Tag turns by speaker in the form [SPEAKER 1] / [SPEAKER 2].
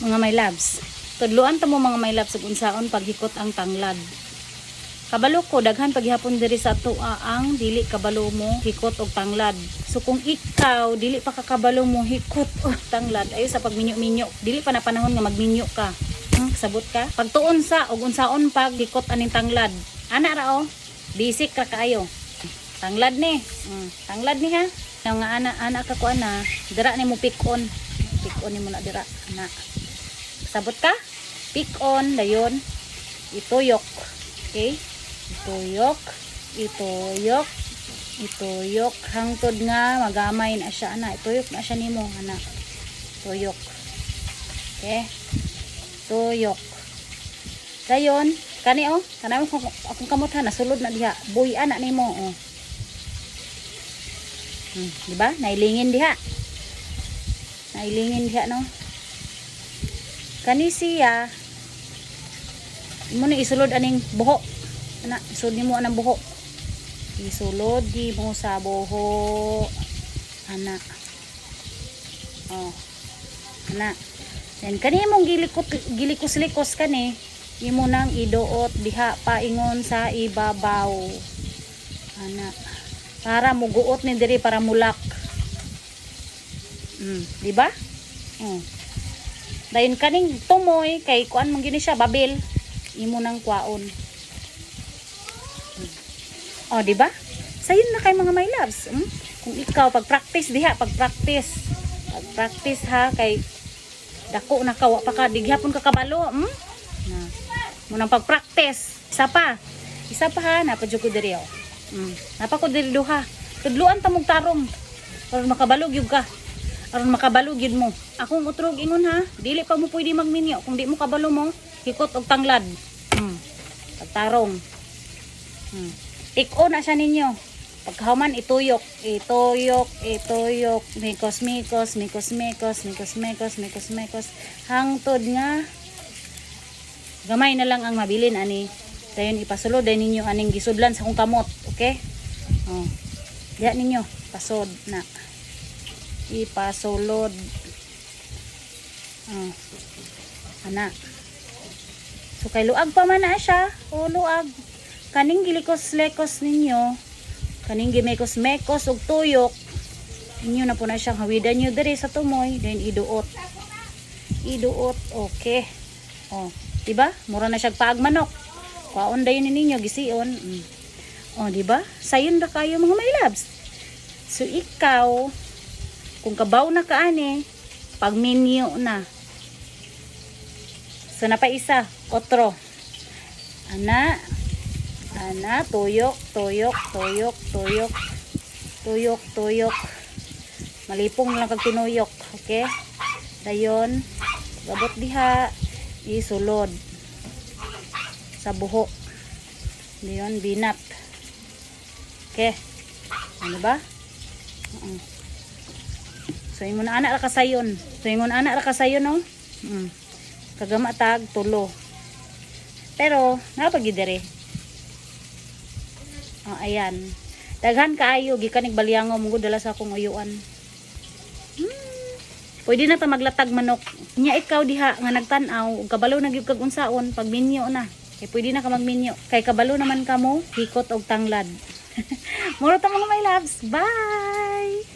[SPEAKER 1] Mga my loves, tudluan ta mo, mga my loves, ug unsaon paghikot ang tanglad. Kabalo ko daghan paghihapon diri sa atoa ang dili kabalo mo hikot og tanglad. So kung ikaw dili pa ka kabalo mo hikot og tanglad, ayo sa pagminyo-minyo, dili pa na panahon nga magminyo ka. Sabot ka? Pagtuon sa og unsaon pag hikot aning tanglad. Ana ra oh. Basic ra kaayo. Tanglad ni. Tanglad ni ha. Nga ana ana ka ko ana, dira ni mo pick on. Pick on nimo na dira ana. Sabot ka? Pick on dayon. Ituyok. Okay? Ituyok, ituyok, ituyok hangtod nga magamay na siya ana. Ituyok na siya nimo ana. Tuyok. Okay? Tuyok. Dayon, kani oh, kanang akong kamot ha, nasulod na diha. Buy ana nimo oh. Di ba? Nailingin diha. Nailingin diha, no. Kani siya imo ni isulod aning buho. Ana, isulod nimo anang buho. Isulod di mo sa buho. Ana. Oh. Ana. Then kani imong gilikot, gilikos-likos kani, imo nang iduot diha paingon sa ibabaw. Ana. Para muguot ni diri, para mulak. Di ba? Oh. Dayon kaning tumoy kay kuan man gini siya, babil. Imo nang kwaon. Oh, di ba? Sayon na kay, mga my loves. Kung ikaw pag-practice diha, pag-practice. Pag-practice ha, kay dako na ka, wa pa ka dighapon ka kabalo. Na. Munang pag-practice. Isa pa. Isa pa ha, napa jud ko diri oh. Napa ko diri duha. Tudluan ta mong tarong. Aron makabalo gyud ka. Aron makabalo gyud mo. Akong utrog ingon ha, dili pa mo pwede magminyo kung di mo kabalo mo hikot og tanglad. Pagtarong. Iko na siya ninyo. Pagkahuman, ituyok, ituyok, ituyok, mikos, mikos, mikos, mikos, mikos, mikos, mikos, mikos, hangtod nga gamay na lang ang mabilin ani. Dayon ipasulod dayon ninyo aning gisudlan sa akong kamot, okay? Oh. Diha ninyo, pasod na. Ipasulod. Oh. Ana. So kay luag pa man na siya, o luag. Kaning gilikos-lekos ninyo, kaning gimekos-mekos og tuyok, inyo na po na siyang hawidan nyo diri sa tumoy, then iduot. Iduot, okay. Oh, di ba? Mura na siya paag manok. Kwaon dayon ni ninyo gision. Oh, di ba? Sayon ra kayo, mga my loves. So ikaw, kung kabaw na ka ani, pagminyo na. So napa isa, otro. Ana, ana, tuyok, tuyok, tuyok, tuyok, tuyok, tuyok. Malipong lang kag tinuyok, okay? Dayon, gabot diha, isulod sa buho. Dayon, binat. Okay. Ano ba? Oo. So ingon ana ra kasayon. So ingon ana ra kasayon, no. Kagama tag tulo. Pero nga pag diri. Oh, ayan. Daghan kaayo gikan ig balyango mo dala sa akong uyuan. Pwede na ta maglatag manok. Nya ikaw diha nga nagtan-aw ug kabalo na gyud kag unsaon pagminyo na. Kay pwede na ka magminyo. Kay kabalo naman kamo hikot og tanglad. Muro ta, mga my loves. Bye.